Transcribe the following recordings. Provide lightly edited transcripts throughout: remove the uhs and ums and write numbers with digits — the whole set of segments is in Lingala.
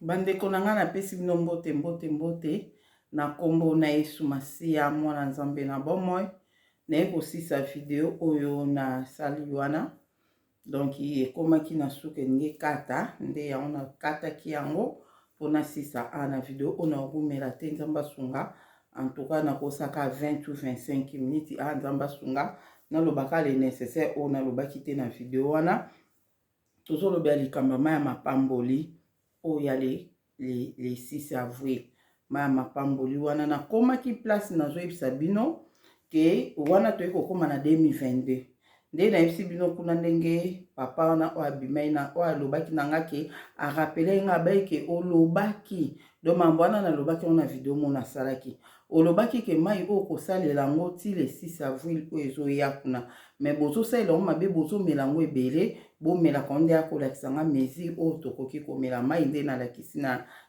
Bandeko na ngai, napesi bino mbote, mbote, mbote na nkombo na Yesu Masiya, mwana Nzambe na bomoi. Naye kosisa video oyo nasali wana, donc ekomaki na suka, elingi ekata, nde yango nakataki yango mpo nasisa a na video oyo. Nakomela te, Nzambe asunga. En tout cas nakosaka 20 ou 25 minutes a Nzambe asunga, nalobaka le nécessaire oyo nalobaki te na video wana. Tozolobela likambo ya mai ya mapamboli oyo ya le 6 avril. Mai ya mapamboli wana, nakomaki place nazoyebisa bino ke wana toyei kokóma na 2022. Nde nayebisi bino kuna ndenge papa wana oyo abimai na oyo alobaki na nga ke arappeler nga, abai ke olobaki. Donc mambo wana nalobaki yango na video mo nasalaki. Olobaki ke mai oyo kosalela yango ti le 6 avril oyo ezoya kuna, mais bozosalela yango mabe, bozomela yango ebele. Bomelaka ngo nde akolakisa nga mesure oyo tokoki komela mai. Nde nalakisi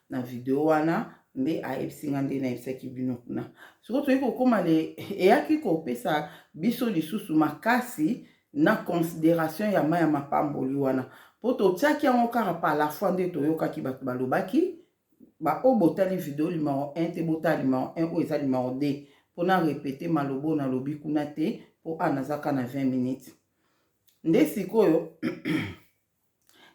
na video wana, nde ayebisi nga, nde nayebisaki bino kuna. Sikoyo toyei kokóma le eyaki kopesa biso lisusu makasi na considération ya mai ya mapamboli wana, mpo totiaki yango kaka par la foi. Nde toyokaki bato balobaki, baoyo botali video numéro 1 te, botala numéro 1, oyo eza numéro 2, mpona répéter maloba oyo nalobi kuna te, mpo a nazaka na 20 minutes. Nde sikoyo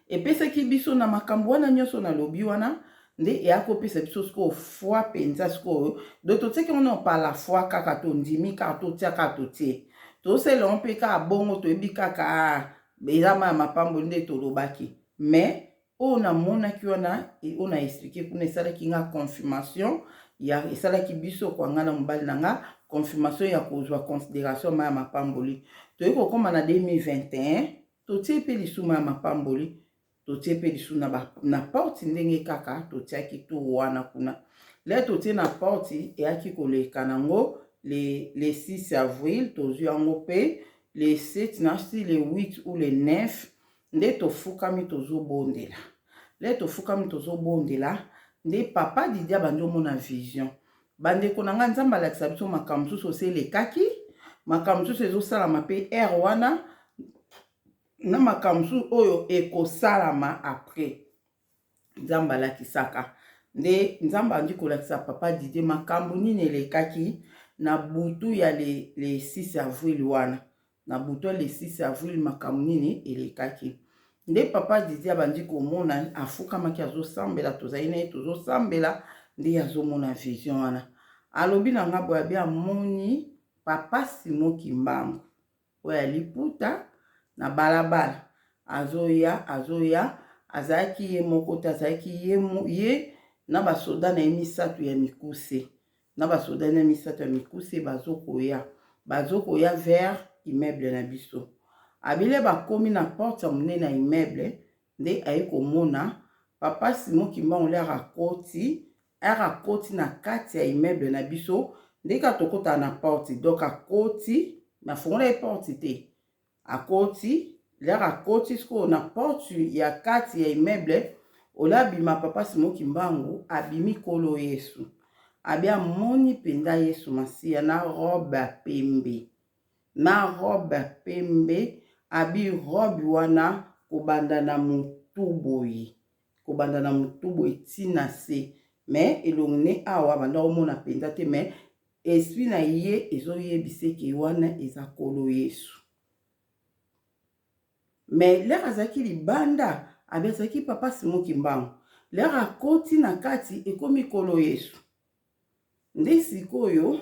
epesaki biso na makambo wana nyonso nalobi wana, nde eya kopesa biso sikoyo foi mpenza. Sikoyo donc totiaki yango par la foi kaka, tondimi kaka, totia kaka, totie, tosalela yango mpe kaka bongo. Toyebi kaka eza mai ya mapamboli nde tolobaki, mais oyo namonaki wana, oyo na expliquer kuna, esalaki nga confirmation ya, esalaki biso kwa nga na mobali na nga confirmation ya kozwa considération mai ya mapamboli. Toyei kokóma na 2021, totie mpe lisusu ya mapamboli, totie mpe lisusu na porte ndenge kaka totiaki tour wana kuna. Le totie na porte, eyaki koleka nango le 6 avril, tozwi yango mpe le 7 na si le 8 ou le 9. Nde tofukami, tozobondela. Le tofukami, tozobondela, nde papa Didi abandi omona vision. Bandeko na ngai, Nzambe alakisa biso makambo mosusu osi elekaki, makambo mosusu ezosalama mpe ere wana, na makambo mosusu oyo ekosalama après. Nzambe alakisaka. Nde Nzambe andi kolakisa papa Didie makambo nini elekaki na butu ya le 6 avril wana. Na butu ya le 6 avril, makambo nini elekaki? Nde papa Didie abandi komona, afukamaki, azosambela, tozali na ye, tozosambela, nde azomona vision wana. Alobi na nga boye, abi amoni papa Simo Kimbangu oyo ya liputa na balabala, azoya, azoya. Azalaki ye moko te, azalaki ye na basoda na ye misato ya mikuse. Na basoda na misato ya mikuse bazokoya, bazokoya vers immeuble na biso. Abile bakomi na porte ya monene ya immeuble, nde aye komona papa Simo Kimbangu. L'heure akoti, heure akoti na kati ya immeuble na biso, nde kaka tokotaka na porte. Donc akoti, nafongola ye porte te, akoti. L'heure akoti sikoyo na porte ya kati ya immeuble, ola abima papa Simo Kimbangu, abimi Nkolo Yesu. Abi amoni mpenza Yesu Masiya na robe ya pembe, na robe ya pembe. Abi robe wana kobanda na motu boye, kobanda na motu boye ntina se, mais elongi ne awa banda komona mpenza te, mais esprit na ye ezoyebisa eke wana eza Nkolo Yesu. Mais l'heure azalaki libanda, abi azalaki papa Simo Kimbangu. L'heure akoti na kati, ekomi Nkolo Yesu. Nde sikoyo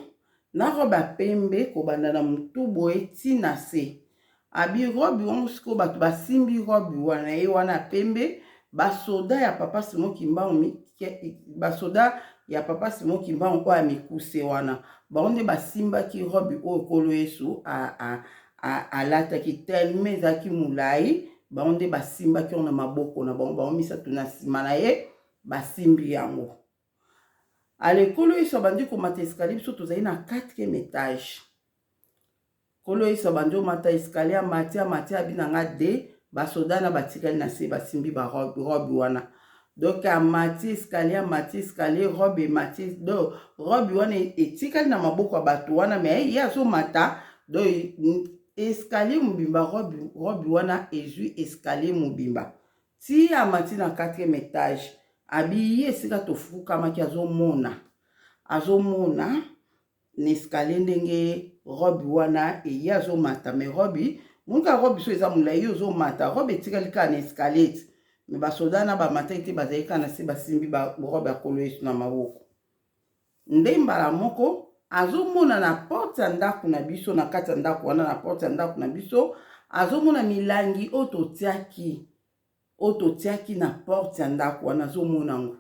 na robe ya pembe kobanda na motu boye ntina se. Abi robe wango sikoyo bato basimbi robe wana ye wana ya pembe, basoda ya papa Simo Kimbangu, basoda ya papa Simo Kimbangu oyo ya mikuse wana, bango nde basimbaki robe oyo Nkolo Yesu alataki, tellement ezalaki molai. Bango nde basimbaki yango na maboko na bango, bango misato na nsima na ye basimbi yango. Ale Nkolo Yesu abandi komata escalier. Biso tozali na 4e étage. Nkolo Yesu abandi omata escalier, amati, amati. Abi na nga de basoda na batikali na se, basimbi barobe wana. Donc amati escalier, amati escalier, robe emati. Donc robe wana etikali na maboko ya bato wana, mais ye azomata. Donc escalier mobimba, robe wana ezwi escalier mobimba ti amati na 4e étage. Abi ye esika tofukamaki azomona, azomona na escalier ndenge robe wana eye azomata. Mais robe monika, robe so eza molai, ye ozomata, robe etikali kaka na escalier ti. Mais basoda na bamataki te, bazali kaka na se, basimbi robe ya Nkolo Yesu na maboko. Nde mbala moko azomona na porte ya ndako na biso, na kati ya ndako wana, na porte ya ndako na biso, azomona milangi oyo totiaki na porte ya ndako wana. Azomona yango,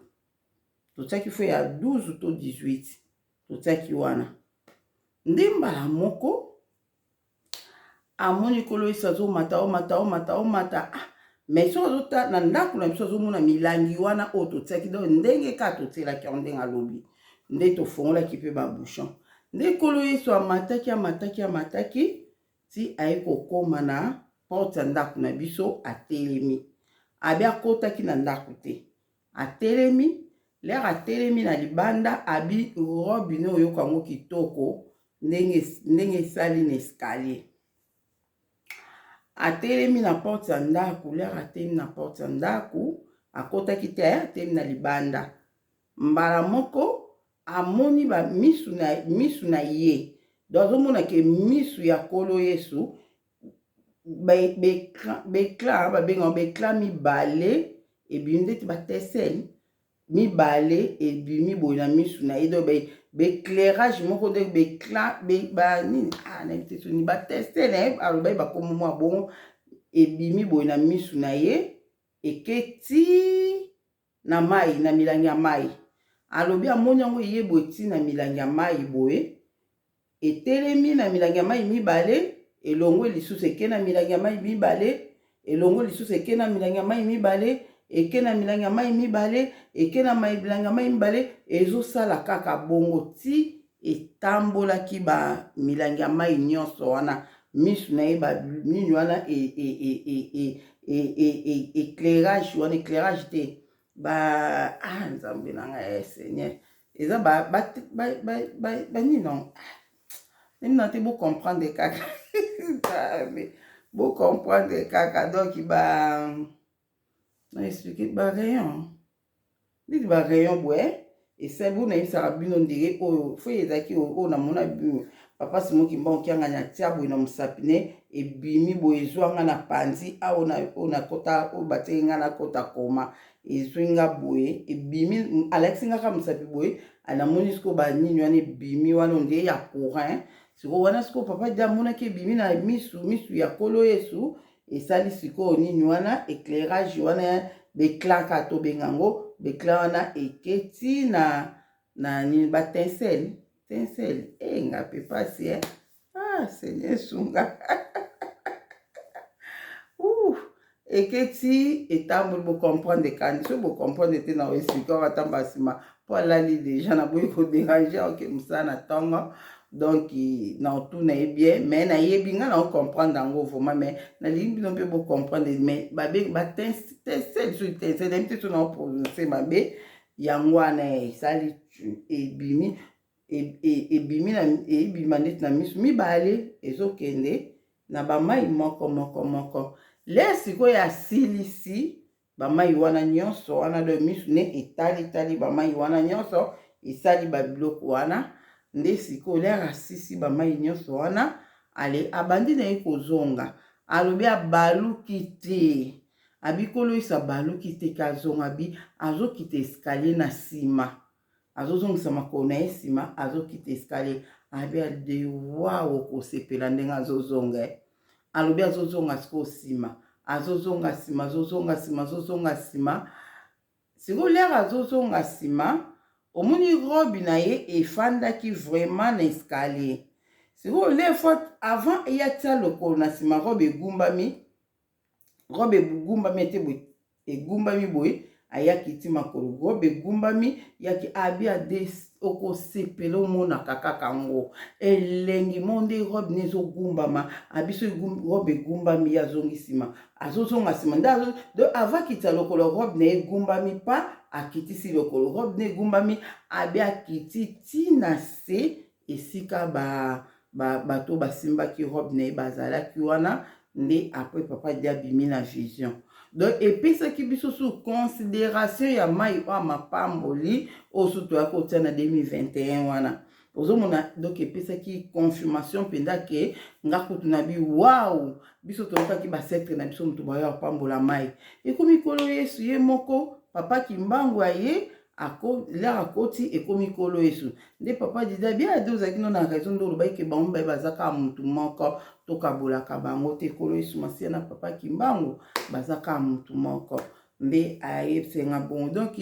totiaki fo ya 12 to 18, totiaki wana. Nde mbala moko amoni Nkolo Yesu azomata, omata, omata, omata. Ah, mais soki azota na ndako na biso, azomona milangi wana oyo totiaki. Donc ndenge kaka totielaki yango, ndenge alobi, nde tofongolaki mpe babouchon. Nde Nkolo Yesu amataki, amataki, amataki ti aye kokóma na porte ya ndako na biso, atelemi. Abi akotaki na ndako te, atelemi. L'heure atelemi na libanda, abi robe ne oyoka yango kitoko ndenge esali na escalier. Atelemi na porte ya ndako. L'heure atelemi na porte ya ndako, akotaki te, atelemi na libanda. Mbala moko amoni bamisu na misu na ye, donc azomona ke misu ya Nkolo Yesu, baéclat, babengaka baéclat mibale ebimi, ndeti baétincelle mibale ebimi boye na misu na ye. Donc baéclairage moko, nde baéclat banini, ah, nayebi te soni baétincelle, alobaki bakombo mwa bongo, ebimi boye na misu na ye, eketi na mai, na milangi ya mai. Alobi amoni yango eye boye ti na milangi ya mai boye, etelemi na milangi ya mai mibale, elongwe lisusu, eke na milangi ya mai mibale, elongwe lisusu, eke na milangi ya mai mibale, eke na milangi ya mai mibale, eke na milangi ya mai mibale. Ezosala kaka bongo ti etambolaki bamilangi ya mai nyonso wana. Misu na ye, nini wana, éclairage wana, éclairage te, ba, ah, Nzambe na ngai, Seigneur, eza banini non, nini na te, bocomprendre kaka, bocomprendre kaka. Donc ba na expliquer barayon, neti barayon boye esali bo nayebisaka bino ndenge oyo fo ezalaki. Oyo namona papa Simon Kimbangu Kiangani atia boye na mosapi ne, ebimi boye, ezwanga na panzi awa oyo nakota, oyo batiaki nga nakota koma, ezwi nga boye, ebimi, alakisi nga kaka mosapi boye, namoni sikoyo banini wana ebimi wana, ondie ya courant. Sikoyo wana, sikoyo papa di amonaki ebimi na misu ya Nkolo Yesu, esali sikoyo nini wana, éclairage wana, baéclat kaka tobenga yango, baéclat wana eketi na nini, baétincelle, étincelle e nga mpe pasi e. Ah, Seigneur, sunga. Eketi, etamboli, bocomprendre kandi. Soki bocomprendre te, na oexpliquer aka tamba nsima, mpo alali déjà, naboyi kodéranger, oke mosala na ntongo. Donc na otuna ye bien, mais nayebi nga na ocomprendre yango vraiment, mais nalingi bino mpe bocomprendre. Mais baétincelle, soki étincelle, nayebi te so na oprononce mabe, yango wana esali, ebimi, ebimi, ebima ndeti na miso mibale, ezokende na bamai moko moko moko. Le sikoyo asilisi bamai wana nyonso wana, do misu ne etalitali bamai wana nyonso, esali babiloko wana. Nde sikoyo l'heure asisi bamai nyonso wana, ale abandi na ye kozonga. Alobi abaluki te, abi Nkolo Yesu abaluki te ke azonga. Abi azokita escalier na nsima, azozongisa makolo na ye nsima, azokita escalier. Abi ade wawo kosepela ndenge azozonga. Alobi azozonga sikoyo nsima, azozonga nsima, azozonga nsima, azozonga nsima. Sikoyo l'heure azozonga nsima, omoni robe na ye efandaki vraiment na escalier. Sikoyo le fois avant eya tia lokolo na nsima, robe egumbami, robe egumbami ete boye, egumbami boye, ayaki ti makolo, robe egumbami yaki. Abi ade okosepela, omonaka kaka yango elengi mo nde robe ne ezogumbama. Abi so robe egumbami, ye azongi nsima, azozonga nsima nde donc avant akitisa lokolo, robe na ye egumbami pa, akitisi lokolo, robe ne egumbami. Abi akiti ntina se esika bato basimbaki robe na ye bazalaki wana. Nde après papa di abimi na vision. Donc epesaki biso su considération ya mai oyo ya mapamboli oyo su toya kotia na 2021 wana. Ozomona, donc epesaki confirmation mpenza ke nga kutu na bi wow, biso toyokaki basetre na biso moto bayo apambola mai, ekomi Nkolo Yesu ye moko. Papa Kimbangu aye lere akoti, ekomi Nkolo Yesu. Nde papa Dida bia ade ozalaki no na raison, nde olobaki ke bango mibale baza kaka motu moko, tokabolaka bango te. Nkolo Yesu Masiya na papa Kimbangu baza kaka motu moko. Nde ayebisenga bongo. Donc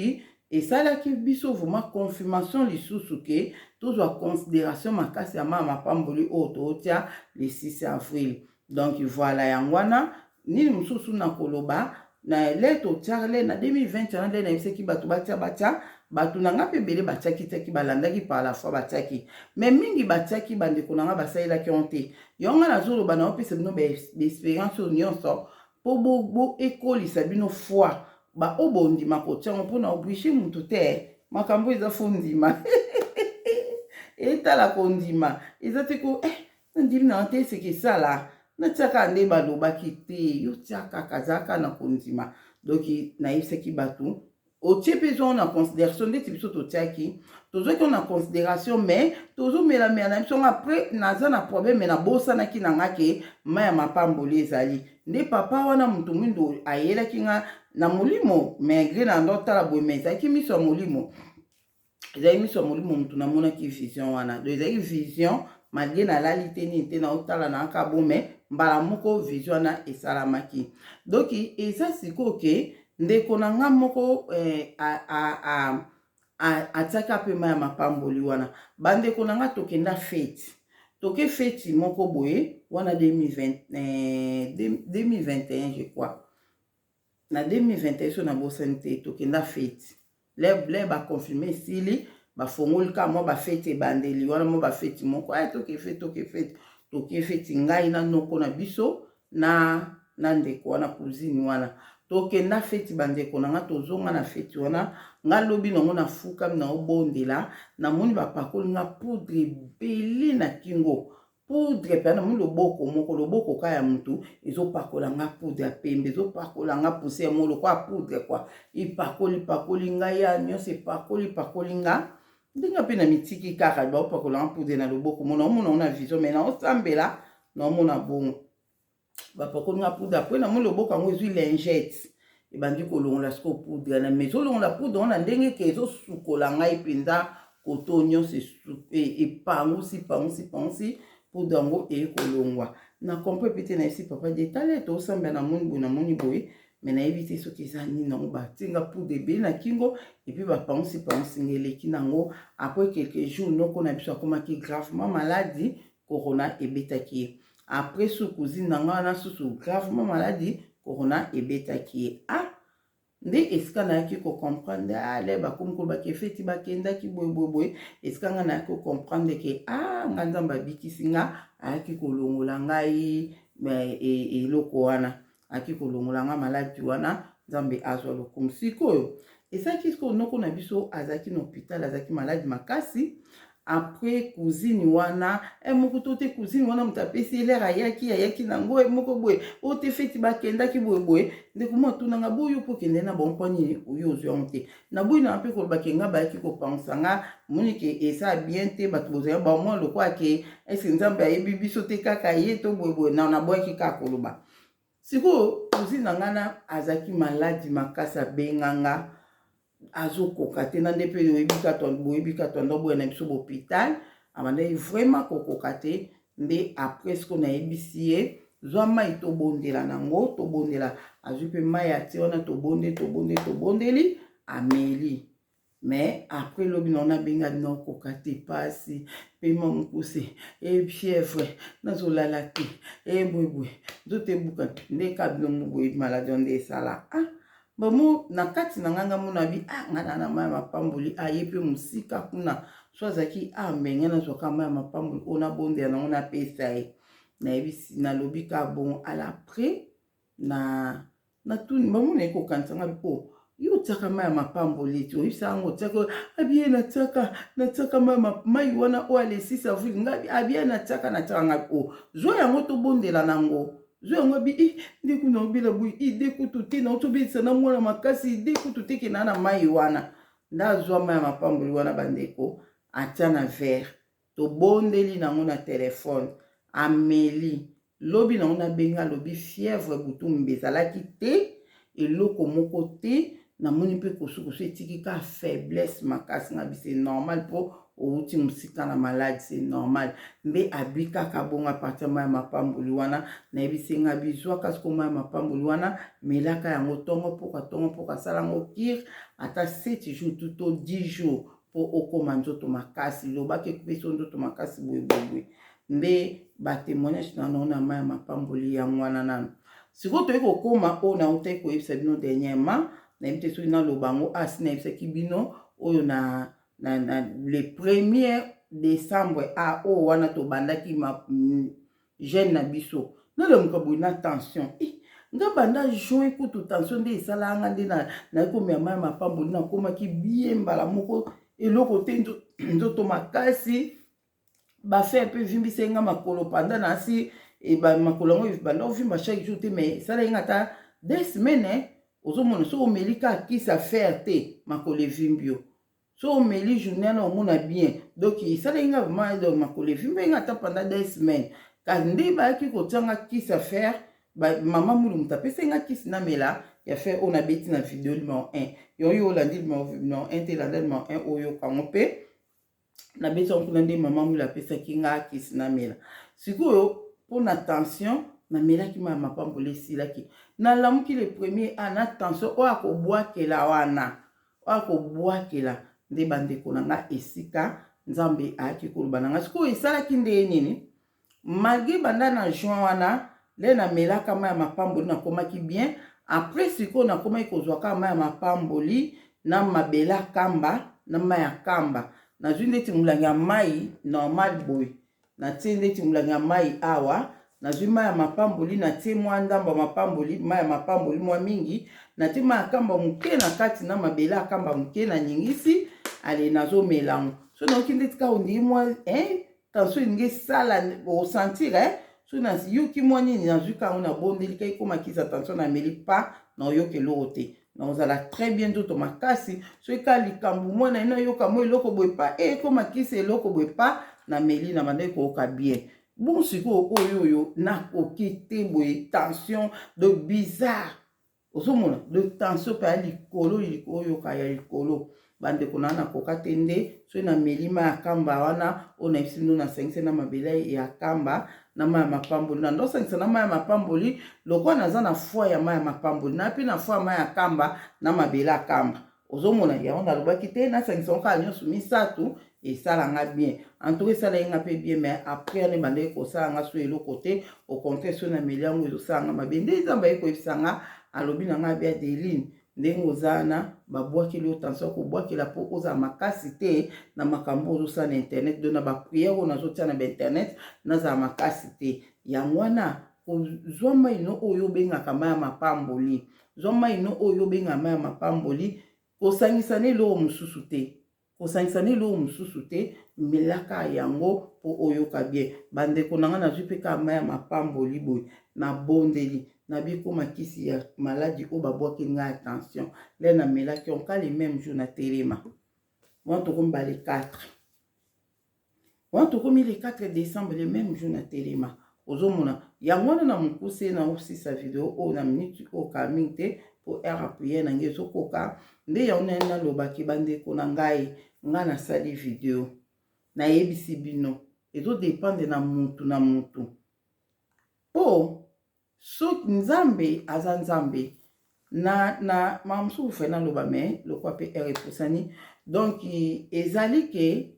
esalaki biso vraiment confirmation lisusu ke tozwa considération makasi ya maa mapamboli oyo tootia le 6 avril. Donc voilà, yango wana. Nini mosusu na koloba na le totiaka le na 2020 wana, nde nayebisaki bato batia, batia. Bato na nga mpe ebele batiaki, tiaki, balandaki par la foi, batiaki, mais mingi batiaki, bandeko na nga basalelaki yango te. Yango nga nazoloba na opesa bino baexpérience oyo nyonso mpo bo ekolisa bino foi. Baoyo bondima kotia yango, mpona oblige motu te. Makambo eza faut ndima, etala kondima eza te ko nandimi na te eseke esala natiaka nde balobaki te. Yo tia kaka, azalaka na kondima. Donc nayebisaki bato otie mpe ezwa na considération. Ndeti biso totiaki, tozwaki na considération, mais tozomelamela na biso ngo. Après naza na problème, mais nabosanaki na nga ke mai ya mapamboli ezali. Nde papa wana moto mwindo ayelaki nga na molimo, malgré na ndo tala boye, mais ezalaki miso ya molimo, ezalaki miso ya molimo motu namonaki vision wana. Donc ezalaki vision, malgré nalali te, nini te, naotala na kaka bo, mais mbala moko vision wana esalamaki. Donc eza sikoyo ke ndeko na nga moko atiaki mpe mai ya mapamboli wana. Bandeko na nga, tokenda feti, toke feti moko boye wana 2020, 2021 je crois, na 2021 so nabosani te. Tokenda feti le baconfirme esili, bafongoli kaka mwa bafeti ebandeli wana, mwa bafeti moko. Ay, toke feti, toke feti, toke feti, ngai na noko na biso na ndeko wana, cousine wana. Tokenda feti, bandeko na nga, tozonga na feti wana. Nga lobi nango nafukami, naobondela, namoni bapakoli nga poudre ebele na kingo, poudre mpe namoni loboko moko, loboko ka ya motu ezopakola nga poudre ya pembe, ezopakola nga poussière moko lokola poudre kua, epakoli pakoli ngai ya nyonso, epakoli pakoli nga. Ndenge mpe na mitiki kaka baopakola nga poudre na loboko mo, naomona ngo na vision, mais naosambela, naomona bongo bapakoli nga poudre. Après namoni loboko yango ezwi lingette, ebandi kolongola sikoyo poudre na, mais ezolongola poudre wana ndenge ke ezosukola ngai mpenza koto nyonso, epangusi pangusi pangusi poudre yango, eye kolongwa. Na comprendre mpe te. Nayebisi papa de tala, tosambela, namoni boye, namoni boye, mais nayebi te soki eza nini yango. Batinga poudre ebele na kingo et puis bapangusi pangusi nga, eleki nango. Après quelques jours, noko na biso akomaki gravement malade, corona ebetaki ye. Après su cousine na ngai wana susu gravement malade, corona ebetaki ye. Ah, nde esika nayaki kocomprendre ale bakomi kolobaki efeti bakendaki boye boye boye. Esika ngai nayaki kocomprendre ke ah, nga Nzambe abikisi nga, ayaki kolongola ngai eloko wana, ayaki kolongola nga maladi wana. Nzambe azwa lokumu. Sikoyo ezalaki sikoyo noko na biso azalaki na hôpital, azalaki maladi makasi. Après cousine wana moko to te, cousine wana moto apesi elere, ayaki nango moko boye oyo te, feti bakendaki boye boye. Ndeko mo atunanga boyo mpo okende na bango mpo nini oyo ozwi yango te? Naboyi na mpe kolobaki nga bayaki kopangusa nga, moni ke eza bien te. Bato bozali bamwa lokola ke ese Nzambe ayebi biso te, kaka ye to boye boye. Na naboyaki kaka koloba. Sikoyo cousine na ngai na azalaki maladi makasi, abenganga, azokoka te na nde mpe boyebi ka twanda boya na biso bahôpital, abandaki vraiment kokoka te. Nde après siko nayebisi ye: zwa mai, tobondela nango, tobondela. Azwi mpe mai, atie wana, tobonde, tobonde, tobondeli, ameli. Mais après lobi nango nabenga, naokoka te, pasi pema mokuse e fièvre, nazolala te, e boyeboye, nzoto ebuka. Nde ka bino mo boyebi maladi wana nde esala. Ah, bamo na kati na ngai, nga mona bi ah, ngai na mai ya mapamboli, aye mpe mosika kuna so azalaki. Ah, me ngai nazwaka mai ya mapamboli oyo, nabondela nango, napesa ye. Nayebisi, nalobi ka bongo. Ala après na natuni bamona ye kokanisa nga mpo yo otiaka mai ya mapamboli eti oyebisa yango otiaka. Abie natiaka mai wana oyo ale 6 avril. Ngai abie natiaka ngai o zwa yango, tobondela nango. Zwa yango abi i nde kuna obela boye ide kutu te na otobelisa na mwana makasi ide kutu te ke na na mai wana. Nde azwa mai ya mapamboli wana bandeko, atia na verre, tobondeli nango na telefone, ameli. Lobi nango nabenga, alobi fièvre butu mbe ezalaki te, eloko moko te. Namoni mpe kosukosu etiki ka faiblesse makasi. Nga bi c'est normal, mpo owuti mosika na maladi, c'est normal. Nde abi kaka bongo. À partir mai ya mapamboli wana, nayebisi nga bizwaka siko mai ya mapamboli wana, melaka yango ntongo mpoka, ntongo mpoka, asala yango cure ata 7 jours to 10 jours mpo okóma nzoto makasi. Lobaki ekopesa nzoto makasi boye boye boye. Nde batémoignage na nango na mai ya mapamboli yango wana. Nano sikoyo toyei kokóma oyo nautaki koyebisa bino dernièrement. Nayebi te soki naloba yango asi nayebisaki bino oyo na le premier décembre a oyo wana tobandaki jeûne na biso. Nalamuka boye na tension eh, nga banda juin kutu tension nde esalanga nde nayi komela mai ya mapamboli, nakomaki bien mbala moko, eloko te, nzoto makasi. Bafer mpe evimbisa nga makolo panda nasi makolo yango banda ovimba chaque jour te, mais esalaki nga ata 2 semaines. Ozomona soki omeli kaka kisi ya fer te, makolo evimbi yo. So omeli journée wana, omona bien. Donc esalaki nga vraiment, donc makolo evimbi nga ata pendant 2 semaines. Kasi nde bayaki kotianga kisi ya fer, mama mulu moto apesi nga kisi namela ya fer oyo nabeti na video numéro 1. Yo oyo olandi numéro 1 te, elanda numéro 1 oyo kango mpe nabeti yango kuna. Nde mama mulu apesaki nga kisi namela sikoyo mpona tension. Namelaki mai ya mapamboli, esilaki. Nalamuki le premier a na tension oyo akobwakela wana, oyo akobwakela. Nde bandeko na nga, esika Nzambe ayaki koloba na nga sikoyo esalaki nde nini? Malgré banda na juin wana nde namelaka mai ya mapamboli, nakomaki bien. Après sikoyo nakomaki kozwa kaka mai ya mapamboli na mabele ya kamba na mai ya kamba. Nazwi ndeti molangi ya mai normal boye, natie ndeti molangi ya mai awa, nazwi mai ya mapamboli, natie mwa ndambo ya mapamboli, mai ya mapamboli mwa mingi, natie mai ya kamba moke na kati na mabele ya kamba moke, nanyingisi. Ale, nazomela yango. So nayoki ndeti kaka ondii mwa tension elingi esala osentir, so nayoki mwa nini, nazwi kango, nabondeli kai ekóma kisa tension, nameli pa, naoyoka eloko te, nakozala très bien, nzoto makasi. Soki kaka likambo mwana ye nayoka mwa eloko boye pa ekóma kisi eloko boye pa, nameli, na bandaki koyoka bien. Bon, sikoyo oyo nakoki te boye, tension de bizarre, ozomona de tension mpe ya likolo oyoka ya likolo. Bandeko na, nakoka te. Nde soki nameli mai ya kamba wana oyo nayebisi bino, nasangisi na mabele ya kamba na mai ya mapamboli, na ndosangisa na mai ya mapamboli lokola naza na foi ya mai ya mapamboli na mpe na foi ya mai ya kamba na mabele ya kamba. Ozomona yango, nalobaki te nasangisa ngo kaka nyonso misato, esalanga bien. En tout cas esalaki nga mpe bien, mais après wana ebandaki kosala nga so eloko te. Au contraire, so nameli yango, ezosala nga mabe. Nde Nzambe aye koyebisa nga, alobi na nga abi: "Adeline, ndenge oza wana, babwakeli yo tension, kobwakela mpo ozala makasi te na makambo ozosala na internet, donc na baprière oyo nazotia na bainternet, nazala makasi te. Yango wana kozwa mai no oyo obengaka mai ya mapamboli, zwa mai no oyo obengaka mai ya mapamboli, kosangisa na eloko mosusu te, kosangisa na eloko mosusu te, melaka yango mpo oyoka bien." Bandeko na ngai, nazwi mpe kaka mai ya mapamboli boye, nabondeli, nabikoma kisi ya maladi oyo babwakeli ngai ya tension. Nde namelaki yango ka le même jour, natelema. Wana tokomi ba le 4, wana tokomi le 4 décembre, le même jour natelema. Ozomona yango wana. Na mokuse, na osisa video oyo na minute oyo kala mingi te, mpo heure ya prière na ngai ezokoka. Nde yango nani nalobaki, bandeko na ngai, ngai nasali video, nayebisi bino, ezodépendre na mutu na mutu, mpo soki Nzambe aza Nzambe na makambo mosusu fe naloba, me lokwa mpe heure epusani. Donc ezali ke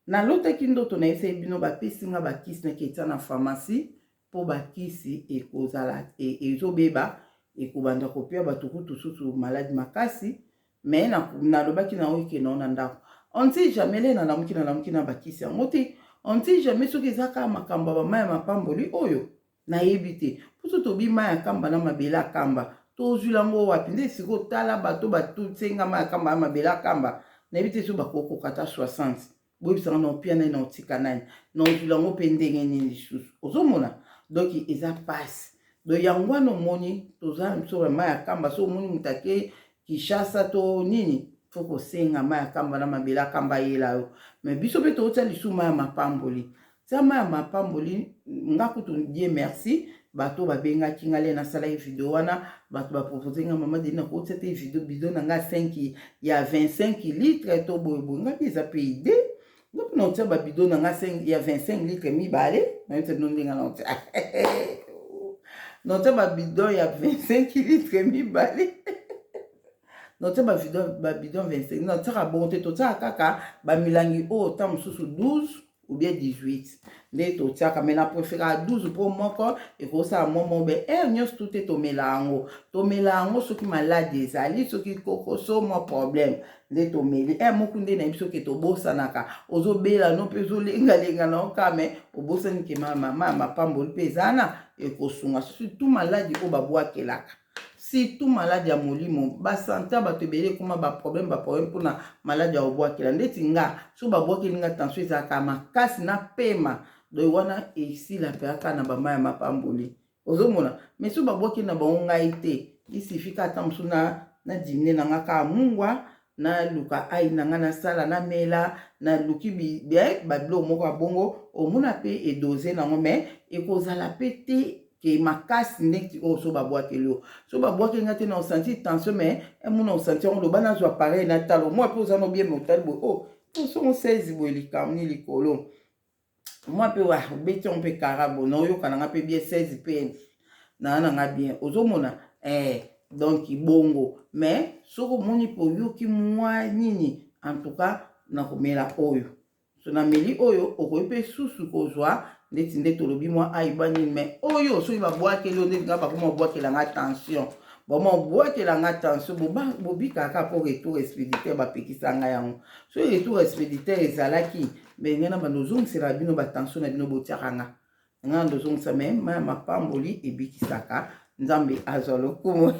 nalotaki ndoto, nayebisaki bino, bapesi nga bakisi, naki etia na pharmacie mpo bakisi ekozala ezobeba, ekobanda kopia bato kutu susu maladi makasi. Me nalobaki na oyo ekende na ndako, on sait jamais. Le nalamuki na bakisi yango te. On sait jamais soki eza kaka makambo ya bamai ya mapamboli oyo, nayebi te. Mposo tobi mai ya kamba na mabele ya kamba, tozwila yango wapi? Nde sikoyo tala bato batusenga mai ya kamba ya mabele ya kamba, nayebi te soki bakokoka ata 60. Boyebisanga na opia nani, na otika nani, na ozwila yango mpe ndenge nini lisusu? Ozomona. Donc eza pasi. Donc yango wana omoni toza na biso mai ya kamba. So omoni moto ake Kinshasa to nini, faut kosenga mai ya kamba na mabele akamba ayela yo. Mais biso mpe tokotia lisusu mai ya mapamboli. Tia mai ya mapamboli. Nga kutu, Dieu merci, bato babengaki nga le nasalaki video wana, bato bapropose nga: "Mama Deni, nakotia te video bidon na nga 5 ya 25 litre to boyeboye." Nga mpe eza mpe idée, nga mpe naotia babidon na nga ya 25 litre mibale. Nayebisa bino ndenge naotia babidon ya 25 litre mibale, naotia babidon 25. Natiaka bongo te, totiaka kaka bamilangi oyo ta mosusu 12 ou bien 18 nde totiaka, mais na préféraka 12 mpo moko ekosala mwa mobe heure nyonso tu te. Tomela yango, tomela yango soki maladi ezali, soki kokoso mwa problème nde tomeli heure moko. Nde nayebi soki tobosanaka, ozobela no mpe ozolengalenga na oka, mais obosani ke mama ya mapamboli mpe eza na ekosunga, surtout maladi oyo babwakelaka, surtout maladi ya molimo. Basante ya bato ebele ekóma baproblème, baproblème mpona maladi ya kobwakela. Ndeti nga, so babwakeli nga tension, ezalaka makasi na pema. Donc wana esila mpe kaka na bama ya mapamboli, ozomona. Mais so babwakeli na bango ngai te, isifika ata mosu na nadimine na nga kaka mungwa, naluka ai na nga, nasala, namela, naluki babiloko moko ya bongo, omona mpe edose nango. Mais ekozala mpe te ke makasi ndeti oyo so babwakeli yo. So babwakeli nga te, na osentir tension, mais emona osentir yango, loba nazwa appareil natala mwa mpe oza nobieme, otali boye, o osongo 16 boye, likambo ni likolo mwa mpe wa obeti yango mpe kara bo, naoyoka nanga mpe bien 16 mpe naa nanga bien, ozomona. Donc bongo. Mais soki omoni mpe oyoki mwa nini, en tout cas nakomela oyo. So nameli oyo, okoki mpe susu kozwa ndeti nde tolobi mwa ayiba nini. Mais oyo soki babwakeli oyo, ndeti nga bakoma babwakela nga tension, bama obwakela nga tension, bobikaka mpo retour expéditeur bapekisa nga yango. Soki retour expéditeur ezalaki, mais ngai na bando ozongisela bino batension na bino botiaka nga, ngai na ndozongisa. Mais ma ya mapamboli ebikisaka. Nzambe azwa lokumu,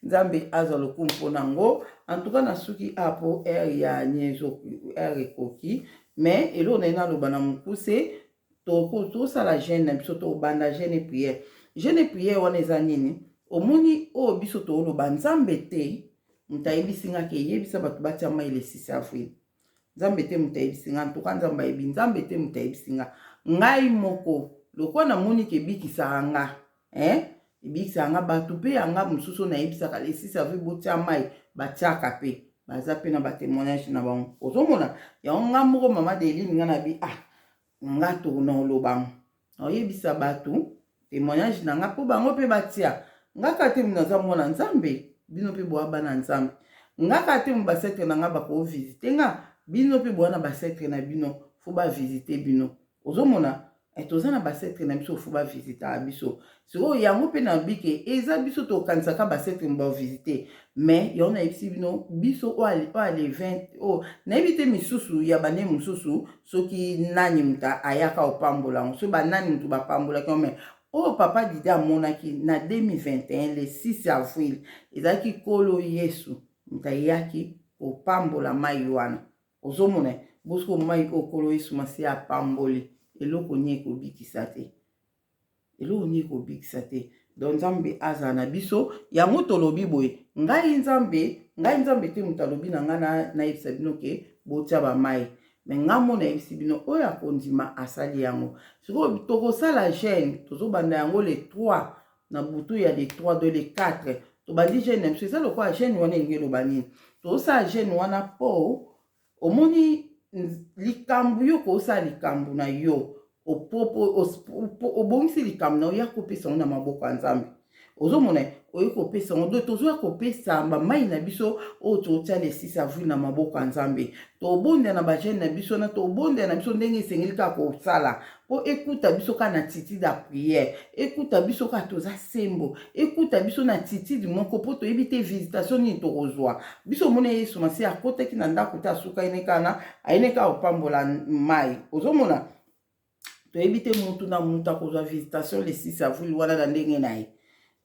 Nzambe azwa lokumu mpona yango. En tout cas nasuki a po heure ya niezo, heure ekoki. Mais eloko na ye naloba na mokuse, tosala jeûne na biso, tobanda jeûne prière. Jeûne prière wana eza nini? Omoni oyo biso tooloba, Nzambe te moto ayebisi nga ke eyebisa bato batia mai le 6 avril. Nzambe te moto ayebisi nga, ntuka Nzambe ayebi. Nzambe te moto ayebisi nga. Ngai moko lokola namoni ke ebikisaka nga, eh? Ebikisaka nga, bato mpe yanga mosusu oyo nayebisaka le 6 avril botia mai, batiaka mpe, baza mpe na batémoignage na bango, ozomona yango. Nga moko mama Deline, nga na bi ah, nga to na olobango, naoyebisa bato témoignage na nga mpo bango mpe batia. Nga kaka te naza mwana Nzambe, bino mpe boya bana Nzambe. Nga kaka te baancêtres na nga bakovisite nga, bino mpe boya na baancêtres na bino, faut bavisite bino, ozomona. Toza na baancêtres na biso, faut bavisitaka biso. Sikoyo yango mpe na bike eza biso tokanisaka baancêtres bavisite, mais yango nayebisi bino, biso oyo ale 20 oyo nayebi te, misusu ya bane mosusu, soki nani moto ayaka kopambola yango, soki banani moto bapambolaki yango. Mais oyo papa Didi amonaki na 2021 le 6 avril, ezalaki Nkolo Yesu moto ayaki kopambola mai wana, ozomona. Bosiko mai oyo Nkolo Yesu Masiya apamboli, eloko nini ekobikisa te? Eloko nini ekobikisa te? Donc Nzambe azala na biso. Yango tolobi boye, ngai Nzambe, ngai Nzambe te moto alobi na ngai nayebisa bino ke botia bamai. Mais ngai mo nayebisi bino, oyo akondima asali yango. Sikoyo tokosala jeûne, tozobanda yango le 3 na butu ya le 3 de le 4, tobandi jeûne na biso. Eza lokola jeûne wana elingi eloba nini? Tozosala jeûne wana mpo omoni likambo yo kosala likambo na yo, obongisi likambo na yo ya kopesa yango na maboko ya Nzambe, ozomona. Oyi kopesa yango, donc tozoya kopesa bamai na biso oyo totia le 6 avril na maboko ya Nzambe. Tobondela na bajeûne na biso na tobondela na biso ndenge esengeli kaka kosala mpo ekuta biso kaka na attitude ya prière, ekuta biso kaka toza sembo, ekuta biso na attitude moko mpo toyebi te visitation nini tokozwa. Biso omona Yesu Masiya akotaki na ndako te, asuka ayene kaka na ayene kaka kopambola mai, ozomona. Toyebi te mutu na mutu akozwa visitation le 6 avril wana na ndenge na ye,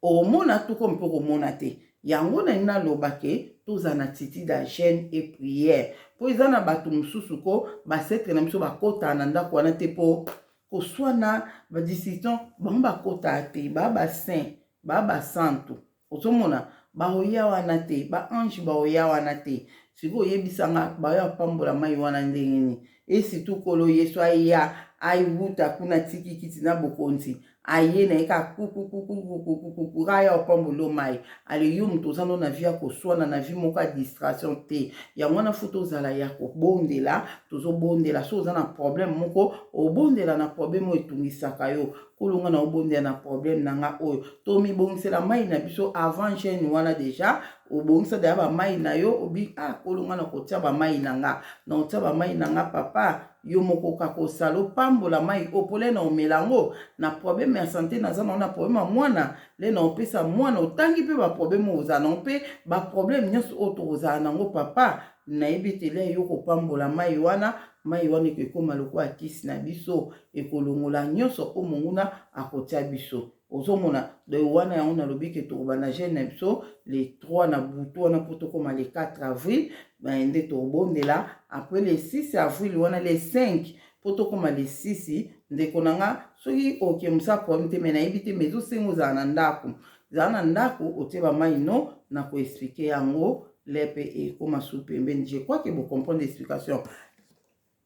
omona tuko mpe komona te. Yango nani naloba ke tozala na attitude ya jeûne et prière, mpo eza na bato mosusu ko baancêtres na biso bakotaka na ndako wana te mpo Koswana, ba discussion, bango bakotaka te, ba ba saint, ba ba santu. Ozomona baoya wana te, ba ange baoya wana te. Sikoyo oyebisa nga baoya pambola mai wana ndenge nini? Et surtout Nkolo Yesu aya awuta kuna atiki kiti na bokonzi aye na ye kaka kukukukukukukuku aya opambola yo mai. Ale yo moto oza no na vie ya koswana, na vie moko ya distraction te. Yango wana fo tozala ya kobondela, tozobondela. Soki oza na problème moko, obondela na problème oyo etungisaka yo. Nkolo nga naobondela na problème na nga oyo. Tomibongisela mai na biso avant jeune wana deja, obongisa deja ba mai na yo, obi ah Nkolo nga nakotia ba mai na nga, nakotia ba mai na nga papa, yo moko kaka osala opambola mai oyo mpo le na omela yango na problème ya sante naza nango, na problème ya mwana le na opesa mwana, otangi mpe ba problème oyo ozala nango mpe ba problème nyonso oyo tokozala nango papa, nayebi ete le yo kopambola mai wana, mai wana ekokoma lokola kisi na biso, ekolongola nyonso oyo monguna akotia biso. Ozomona donc wana yango nalobi ke tokobanda jeune na biso le 3 na butu wana mpo tokóma le 4 avril nde tokobondela. Après le 6 avril wana, le 5 mpo tokóma le 6. Ndeko na nga, soki oke mosala, problème te, me nayebi te, me ezosenga ozala na ndako, zala na ndako, otie bamai no na koexpliquer yango lepe ekóma su pembeni. Je crois que bocomprendre explication.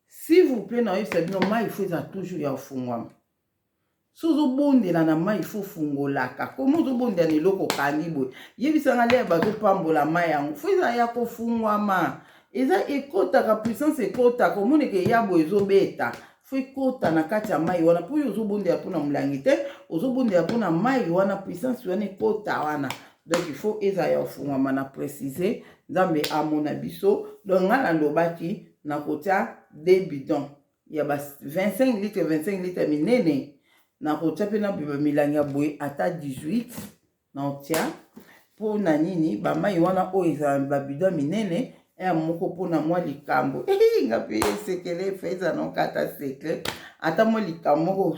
S'il vous plaît, nayoyebisa bino, mai faut eza toujours ya ofungwama. So ozobondela na mai, faut ofungolaka. Koma ozobondela na eloko okangi boye, yebisanga lere bazopambola mai yango, faut eza ya kofungwama, eza ekotaka puissance, ekotaka, omoneke eya boye, ezobeta. Faut ekota na kati ya mai wana, mpo oyo ozobondela mpona molangi te, ozobondela mpona mai wana, puissance wana ekota wana. Donc il faut eza ya ofungwama. Na précise, Nzambe amona biso. Donc ngai nalobaki nakotia deux bidon ya ba 25 litre, 25 litre minene. Nakotia mpe na milangi ya boye ata 18 naotia. Mpo na nini? Bamai wana oyo ezala babidon minene ya moko mpona mwa likambo nga mpe esekele efe eza nokata sekle, ata mwa likambo moko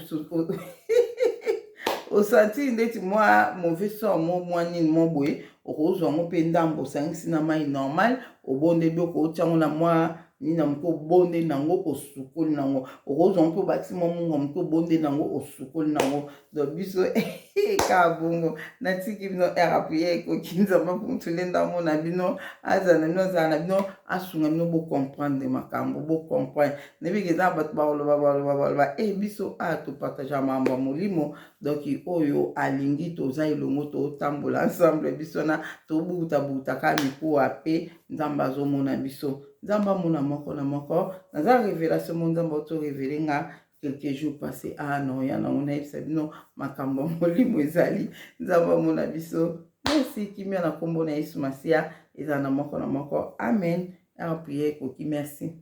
osanti ndeti mwa mauvais sort mo mwa nini mo boye, okozwa yango mpe ndambo, osangisi na mai normal, obondeli, okotia yango na mwa nini na moke, obondeli nango, osukoli nango. Okozwa yango mpe obakisi mwa mungu moke, obondeli nango, osukoli nango. Donc biso kaka bongo. Natiki bino rpa ekoki. Nzambe apuntule ndambo na bino, azala na bino, azala na bino, asunga bino bocomprendre makambo, bocomprendre. Nayebiki eza bato baloba, baloba, baloba e biso a topartage makambo ya molimo. Donc oyo alingi, toza elongo, totambola ensemble. Biso na tobuta-buta kaka mikuwa mpe Nzambe azomona biso. Nzambe amona moko na moko. Naza révélation mo Nzambe auto révéler nga quelques jours passé. Ah non, ya nango nayebisa bino makambo ya molimo ezali. Nzambe amona biso. Merci. Kimia na nkombo na Yesu Masiya ezala na moko na moko. Amen. Heure prière ekoki. Merci.